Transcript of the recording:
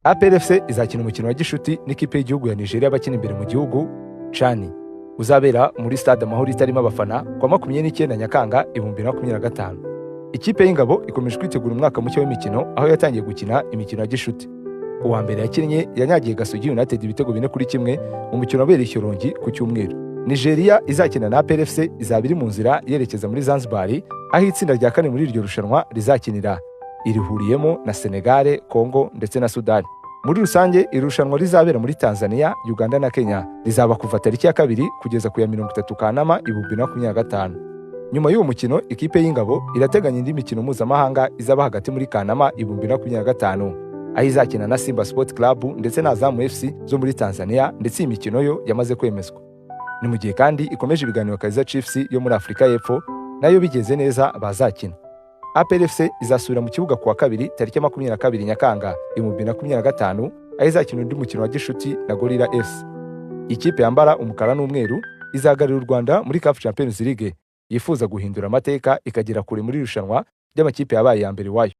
APR FC izakina umukino wa gishuti n'ikipe y'igihugu ya Nigeria bakina imbere mu gihugu, CHAN, uzabera muri Stade Amahoro itarimo abafana kwa 29 Nyakanga 2025. Ikipe y'Ingabo ikomeje kwitegura umwaka mushya w'imikino, aho yatangiye gukina imikino ya gishuti. Uwa mbere yakinnye yanyagiye Gasogi United ibitego 4-1 mu mukino wabereye i Shyorongi ku cyumweru. Nigeria izakina na APR FC izaba iri mu nzira yerekeza muri Zanzibar, aho itsinda rya kane muri iryo rushanwa rizakinira. Irihuriyemo na Senegal, Congo ndetse na Sudani. Muri rusange, irushanwa rizabera muri Tanzania, Uganda na Kenya rizaba kuva tariki ya 2 kugeza ku ya 30 Kanama 2025. Nyuma y'uwo mukino, ikipe y'Ingabo irateganya indi mikino mpuzamahanga izaba hagati muri Kanama 2025, aho izakina na Simba Sport Club ndetse na Azam FC zo muri Tanzania, ndetse iyi mikino yo yamaze kwemezwa. Ni mu gihe kandi ikomeje ibiganiro Kaizer Chiefs yo muri Afurika y'Epfo, nayo bigenze neza bazakina. APR FC izasubira mu kibuga kuwa kabiri tariki ya 22 Nyakanga 2025, aho izakina undi mukino wa gishuti na Gorilla FC. Ikipe yambara umukara n'umweru izahagararira u Rwanda muri CAF Champions League, yifuza guhindura amateka ikagera kure muri irushanwa ry'amakipe yabaye iya mbere iwayo.